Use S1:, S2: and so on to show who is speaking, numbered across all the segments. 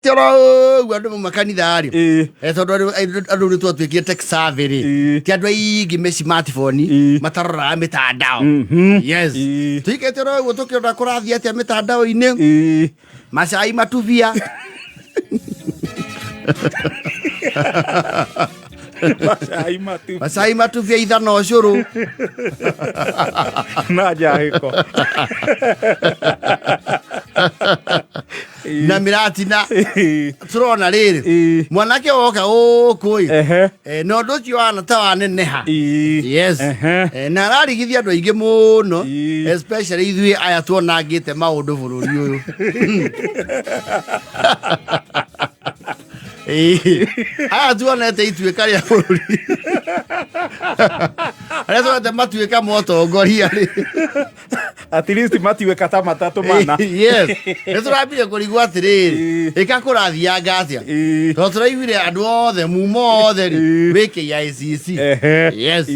S1: Oro ũguo andũ mauma kanitha rĩ. Tondũ andũ nĩ twatuĩkire tech savvy rĩ. Ti andũ aingĩ me smartphone mataroraga mĩtandao. Yes. Tũikĩte oro ũguo tũkĩrora kũrathiĩ atĩa mĩtandao-inĩ. Macai matubia.
S2: Macai matu.
S1: Macai matubia ithana ũcũrũ.
S2: Na njahĩko.
S1: Na mĩratina. Tũrona rĩrĩ. Mwanake woka gũkũ ĩ. Na ũndũ ũcio wana ta waneneha. Yes. Na ararigithia andũ aingĩ mũno. Especially ithuĩ aya tuonangĩte maũndũ bũrũri ũyũ. Aya tuonete ituĩka rĩa bũrũri. Arĩa tuonete matuĩka motongoria rĩ.
S2: At least matuĩka ta matatũ mana.
S1: Yes. Nĩ tũrambire kũrigwo atĩrĩrĩ, ĩka kũrathianga atĩa? Tondũ tũraiguire andũ othe mumo othe rĩ, wĩ KICC. Yes.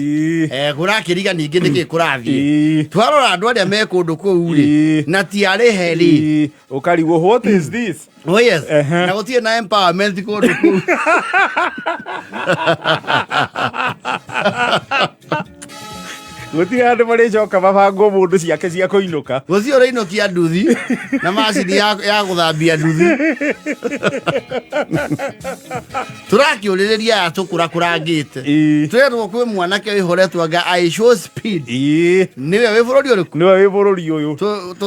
S1: Kũrakĩriga ningĩ nĩkĩ kũrathiĩ. Twarora andũ arĩa me kũndũ kũu rĩ, na ti arĩhe rĩ.
S2: Ũkarigwo what is this?
S1: Oh yes. Na gũtirĩ na empowerment kũndũ kũu.
S2: Gũtirĩ handũ marĩcoka mabangwo mũndũ ciake cia kũinũka.
S1: Gũtirĩ ũrainũkia nduthi na macini ya gũthambia nduthi. Tũrakĩũrĩrĩria aya tũkũrakũrangĩte. Twerwo kwĩ mwanake wĩhoretwo anga I show speed. Nĩwe wĩ bũrũri ũrĩkũ?
S2: Nĩwe wĩ bũrũri ũyũ.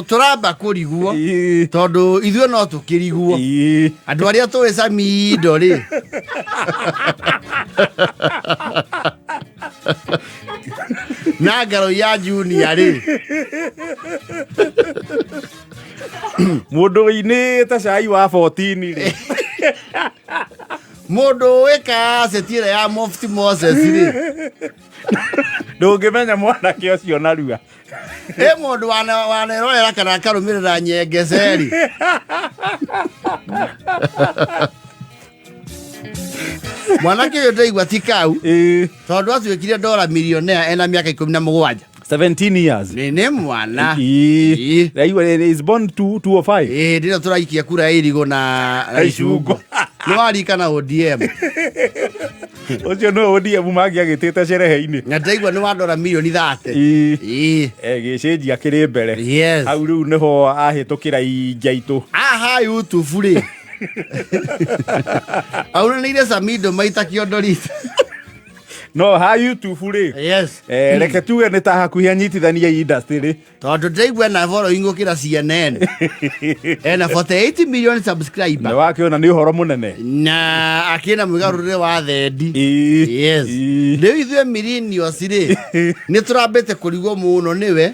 S1: Tũramba kũrigwo tondũ ithuĩ no tũkĩrigwo. Andũ arĩa tũĩ Samido rĩ. Na ngaro ya Junior rĩ.
S2: Mũndũ ũinĩte cai wa 14 rĩ.
S1: Mũndũ ũĩ kaseti ĩrĩa ya Mufti Moses rĩ.
S2: Ndũngĩmenya mwanake ũcio narua.
S1: Ĩ mũndũ wanerorera kana akarũmĩrĩra nyengeceri. Mwanake ũyũ ndaigua ti kau. Tondũ atuĩkire dora millionaire ena mĩaka 17.
S2: 17 years.
S1: Nĩ mwana.
S2: Ndaigua is born 205.
S1: Ĩĩ ndĩro tũraikia kura ya irigũ na icungo. Nĩ warika na ODM.
S2: Ũcio nĩwe ODM mangĩagĩtĩte cerehe-inĩ.
S1: Na ndaigua nĩ wa dora milioni 30.
S2: Gĩcĩnjia kĩrĩ mbere.
S1: Yes.
S2: Hau rĩu nĩho ahĩtũkĩra injaitũ.
S1: Aha YouTube rĩ. Aunanĩire Samido maita kĩondo rita.
S2: No ha YouTube rĩ.
S1: Yes.
S2: Reke tuge nĩ ta hakuhĩ anyitithania industry rĩ.
S1: Tondũ ndĩraigua ena following gũkĩra CNN. Ena 48 million subscriber.
S2: Nĩ wakĩona nĩ ũhoro mũnene.
S1: Na akĩna mwĩgarũrĩre wa thendi. Yes. Rĩu ithuĩ millennials rĩ, nĩ tũrambĩte kũrigwo mũno nĩwe.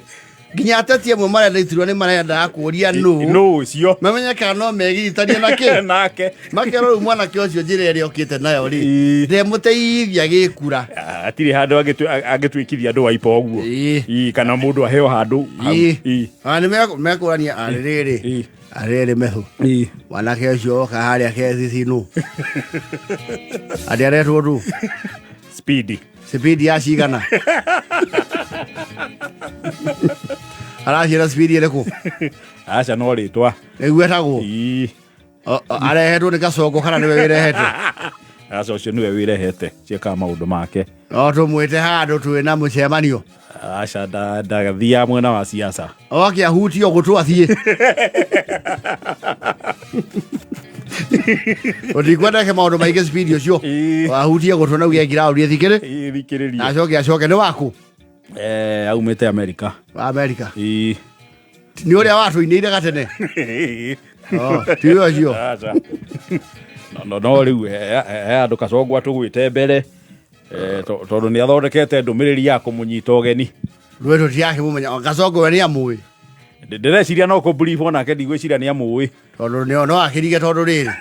S1: Nginya ateti amwe marenda iturwa nĩ marendaga kũria nũ.
S2: Nũ ũcio.
S1: Mamenye kana no megiritanie na kĩ.
S2: Nake.
S1: Makerwo rĩu mwanake ũcio njĩra ĩrĩa okĩte nayo rĩ, ndemũteithia gĩkura.
S2: Hatirĩ handũ angĩtuĩkithia andũ waipa ũguo. Kana mũndũ aheo handũ hau.
S1: Nĩ mekũrania arĩrĩrĩ. Arĩrĩ mehũ. Mwanake ũcio oka harĩa KCC nũ. Atĩ aretwo ndũ.
S2: Speedy.
S1: Speed ya cigana. Araciĩra speed ĩrĩkũ?
S2: Aca no rĩtwa.
S1: Nĩguo etagwo. Arehetwo nĩ Kasongo kana nĩwe wĩrehete?
S2: Aca ũcio nĩwe wĩrehete. Ciĩkaga maũndũ make.
S1: No tũmwĩte handũ twĩ na mũcemanio.
S2: Aca ndathiaga mwena wa siasa.
S1: Oke ahutio gũtũ athiĩ. Ũtikwendeke maũndũ maingĩ speed ũcio. Ahutie gũtũ na uge ngiraũrie thikĩrĩ.
S2: Thikĩrĩria.
S1: Acoke acoke nĩ waku.
S2: Aumĩte Amerika.
S1: Amerika. Nĩ ũrĩa watũinĩire gatene. Oh, ti ũcio.
S2: Aca. No no rĩu he andũ Kasongo atũgwĩte mbere. Tondũ nĩ athondekete ndũmĩrĩri ya kũmũnyita ũgeni.
S1: Rwĩ tũtirakĩmũmenya Kasongo we nĩ amũĩ.
S2: Ndĩreciria no kũ-brief onake ndigwĩciria nĩ amũĩ.
S1: Tondũ nĩ no akĩrige tondũ rĩrĩ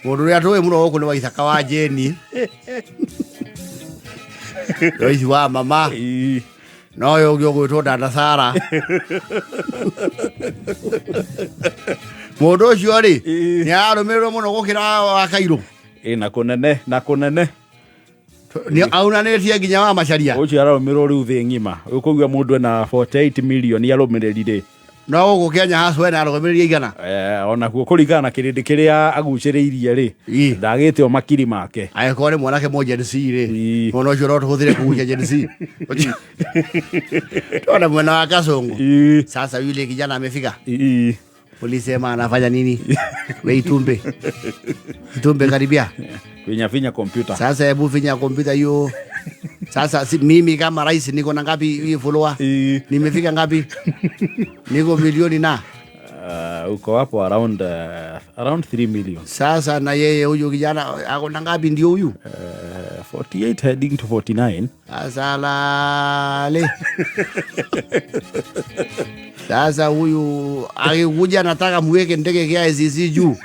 S1: mũndũ ũrĩa tũĩ mũno gũkũ nĩ Waithaka wa Jeni. Joyce wa mama. No ũyũ ũngĩ ũgwĩtwo Dada Sara. Mũndũ ũcio rĩ nĩ ararũmĩrĩrwo mũno gũkĩra wa Kairũ.
S2: Ĩ na kũnene na kũnene.
S1: Nĩ aunanĩtie nginya wa Macharia.
S2: Ũcio ararũmĩrĩrwo rĩu thĩ ng'ima. Ũkũigua mũndũ ena 48 million arũmĩrĩri rĩ.
S1: No gũkũ Kenya haswa na arũgamĩrĩri aigana?
S2: Onakuo kũringana na kĩrĩndĩ kĩrĩa agucĩrĩirie rĩ, ndagĩte o makiri make.
S1: Angĩkorwo nĩ mwanake mũ Gen Z rĩ, mwana ũcio no tũhũthĩre kũgucia Gen Z. Tuone mwena wa Kasongo. Sasa yule kijana amefika. Ulisema anafanya nini? We Itumbe. Itumbe karibia.
S2: Finya finya kompyuta.
S1: Sasa hebu finya kompyuta hiyo. Sasa si, mimi kama rais niko na ngapi hii follower? Nimefika ngapi? Niko milioni na.
S2: Uko hapo around 3 million.
S1: Sasa na yeye huyu kijana ako na ngapi ndio huyu?
S2: 48 heading to 49.
S1: Sasa lale. Sasa huyu akikuja nataka muweke ndege KICC juu.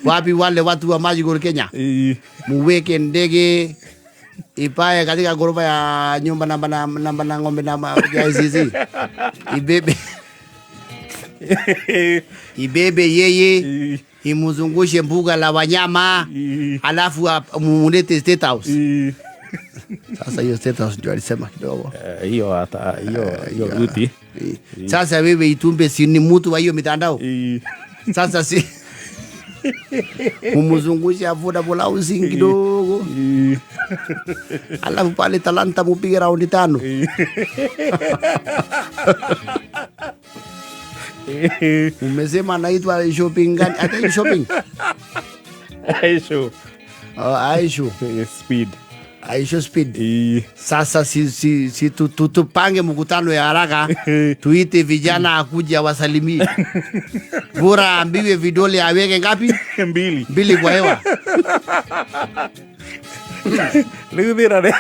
S1: Wapi wale watu wa Magical Kenya? Muweke ndege ipae katika ghorofa ya nyumba namba na namba na ng'ombe namba KICC. Ibebe. Ibebe yeye imuzungushe mbuga la wanyama, alafu mumulete State House. Sasa hiyo State House ndio alisema kidogo.
S2: Hiyo hata hiyo ruti.
S1: Sasa wewe Itumbe si ni mtu wa hiyo mitandao? Sasa si mumuzungushe affordable housing kidogo. Alafu pale Talanta mupige raundi 5. Umesema anaitwa shopping gani? Ata shopping.
S2: Aisho.
S1: Oh, Aisho.
S2: Speed.
S1: Aisho Speed. Sasa si tupange mkutano ya haraka, tuite vijana akuja wasalimie. Bora ambiwe vidole aweke ngapi?
S2: 2.
S1: 2 kwa hewa.
S2: Rĩu thĩna nĩ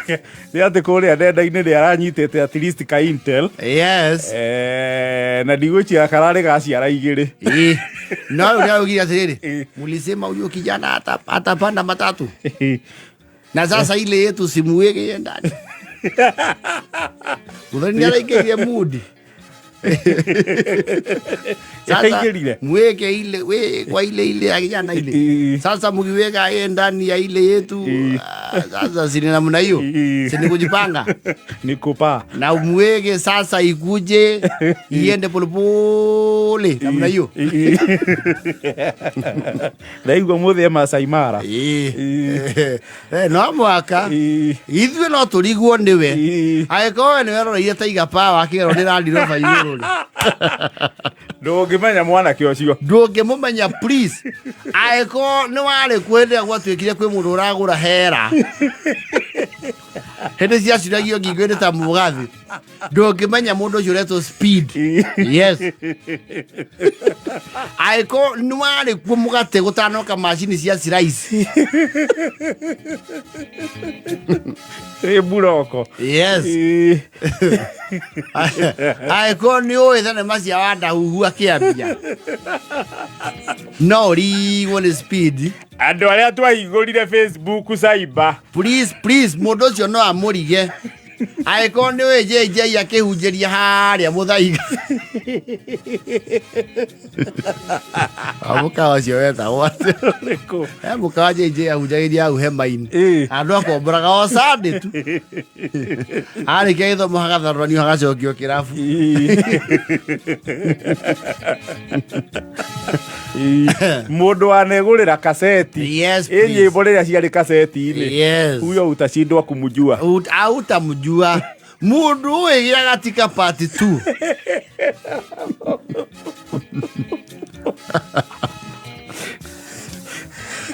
S2: atĩ kũrĩa nenda-inĩ nĩ aranyitĩte at least ka Intel.
S1: Yes.
S2: Na ndigwĩciria kararĩ ga ciara 2.
S1: No ũrĩa augire atĩrĩrĩ, mulisema huyo kijana atapanda matatu. Na sasa ile yetu simuweke yeye ndani. Muthoni nĩaraingĩrire mood. Sasa
S2: Yaingĩrire?
S1: mweke ile, we, kwa ile ile ya kijana ile. Sasa mkiweka yeye ndani ya ile yetu, sasa si ni namna hiyo? Si ni kujipanga?
S2: Ni kupaa.
S1: Na umweke sasa ikuje, iende polepole namna hiyo.
S2: Ndaigua mũthĩ e Masai Mara.
S1: No mwaka. Ithuĩ no tũrigwo nĩwe. Angĩkorwo we nĩwe ũroreire Tiger Power akĩgerwo nĩ Land Rover igũrũ rĩ.
S2: Ndũngĩmenya mwanake ũcio.
S1: Ndũngĩmũmenya please. Angĩkorwo nĩ warĩ kuo hĩndĩ ĩrĩa gwatuĩkire kwĩ mũndũ ũragũra hera. Hĩndĩ ciacuragio ngingo-inĩ ta mũgathĩ. Ndũngĩmenya mũndũ ũcio ũretwo Speed. Yes. Angĩkorwo nĩ warĩ kuo mũgate gũtanoka macini cia slice.
S2: Ĩ mburoko.
S1: Yes. Angĩkorwo nĩ ũĩ thenema cia Wandahuhu akĩambia. No ũrigwo nĩ Speed.
S2: Andũ arĩa twahingũrire Facebook cyber.
S1: Please, please, mũndũ ũcio no amũrige. Angĩkorwo nĩ ũĩ JJ akĩhunjĩria harĩa Mũthaiga. Mũkawa ũcio wetagwo atĩa?
S2: Ũrĩkũ?
S1: Mũkawa JJ ahunjagĩria hau hema-inĩ. Andũ akomboraga o Sunday tu. Arĩkia gĩthomo hagatharũranio hagacokio kĩrabu.
S2: Mũndũ wanegũrĩra kaseti.
S1: Yes,
S2: Ĩ
S1: please.
S2: nyĩmbo rĩrĩa ciarĩ kaseti-inĩ.
S1: Yes.
S2: Huyo utashindwa kumjua.
S1: Hautamjua. Mũndũ ũyũ gĩa gatika part 2.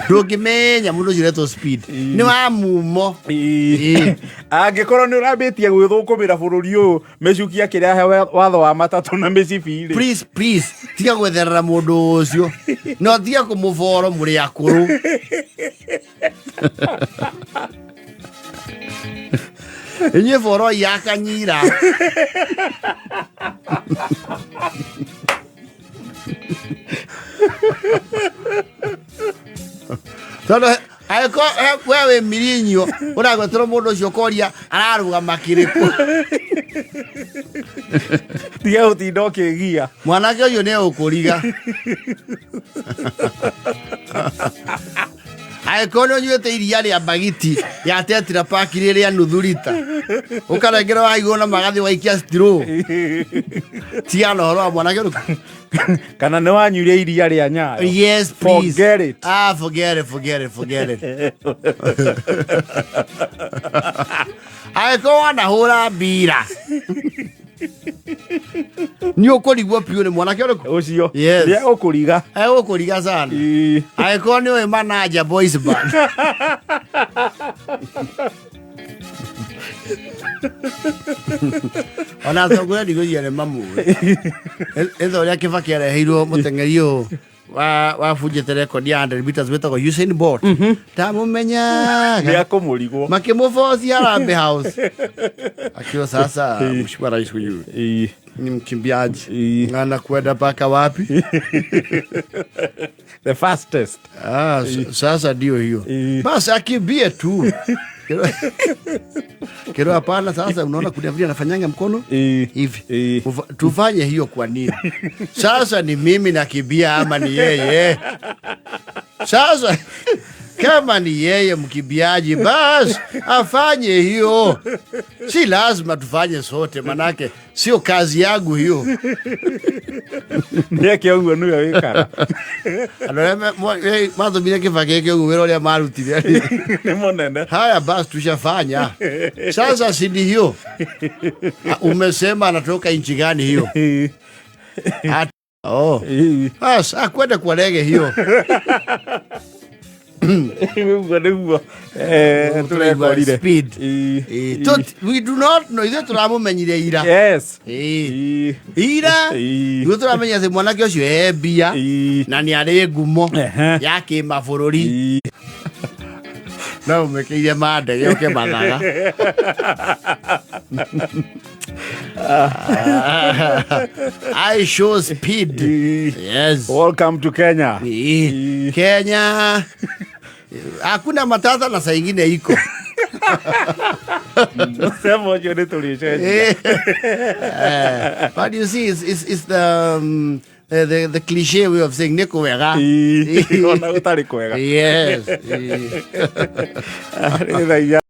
S1: Ndũngĩmenya mũndũ ũcio ũretwo Speed. Nĩ wa mumo.
S2: Angĩkorwo nĩ ũrambĩtie gwĩthũkũmĩra bũrũri ũyũ, mĩcuki akĩrehe watho wa matatũ na mĩcibi rĩ.
S1: Please, please, tiga gwetherera mũndũ ũcio. No tiga kũmũboro mũrĩ akũrũ. Inyuĩ boro ya kanyira. Tondũ angĩkorwo we wĩ mirinyo, ũragweterwo mũndũ ũcio ũkoria ararũgama kĩrĩkũ.
S2: Tiga gũtinda ũkĩgia.
S1: Mwanake ũyũ nĩ ũkũriga. Angĩkorwo nĩ ũnyuĩte iria rĩa mbagiti ya Tetra Pak rĩrĩa nuthu rita. Ũkarengera wa igũrũ na magathĩ waikia straw. Tigana ũhoro wa mwanake ũrĩkũ.
S2: Kana nĩ wanyuire iria rĩa Nyayo.
S1: Yes, please.
S2: Forget it.
S1: Ah, forget it, forget it, forget it. Angĩkorwo wanahũra mbira nĩ ũkũrigwo biũ nĩ mwanake ũrĩkũ.
S2: Ũcio.
S1: Yes.
S2: Nĩ egũkũriga.
S1: Egũkũriga sana. Angĩkorwo nĩ ũĩ Manaja Boys Band. Ona atongoria ndigũria nĩ mamũĩ. Ĩtha ũrĩa Kĩbakĩ areheirwo mũteng'eri ũyũ wabunjĩte rekondi ya 100 meters wĩtagwo Usain Bolt. Ndamũmenyaga.
S2: Nĩ akũmũrigwo.
S1: Makĩmũbocia Harambee House. Akiwa sasa Mheshimiwa Rais huyu ni mkimbiaji. Anakwenda mpaka wapi?
S2: The fastest.
S1: Ah, sasa ndio hiyo. Basi akimbie tu. Kero hapana, sasa unaona kuna vile anafanyanga mkono hivi. Tufanye hiyo kwa nini? Sasa ni mimi nakimbia ama ni yeye? Sasa kama ni yeye mkimbiaji basi afanye hiyo. Si lazima tufanye sote, manake sio kazi yangu hiyo.
S2: Nĩ eke ũguo nĩwe wĩkaga.
S1: Andũ arĩa mathomire Kĩbakĩ gĩkĩ ũguo wĩra ũrĩa marutire.
S2: Nĩ mũnene.
S1: Haya basi tushafanya. Sasa si ni hiyo. Ah, umesema anatoka nchi gani hiyo? Oh. Bas, akwenda kwa rege hiyo.
S2: Ũguo nĩguo
S1: Tũraigua
S2: tũrekorire.
S1: speed. We do not know ithuĩ tũramũmenyire ira.
S2: Yes.
S1: Ira. Ithuĩ tũramenya atĩ mwanake ũcio e mbia na nĩ arĩ ngumo ya kĩmabũrũri. No ũmĩkĩire mandege ũke mathaga. I show speed. Yes.
S2: Welcome to Kenya.
S1: Kenya hakuna matata na saa ingine iko.
S2: Sema ũcio nĩ tũrĩcenjia.
S1: But you see, it's the cliche way of saying nĩkũ wega.
S2: Ona gũtarĩ kwega.
S1: Yes.
S2: Nĩ thaa inya.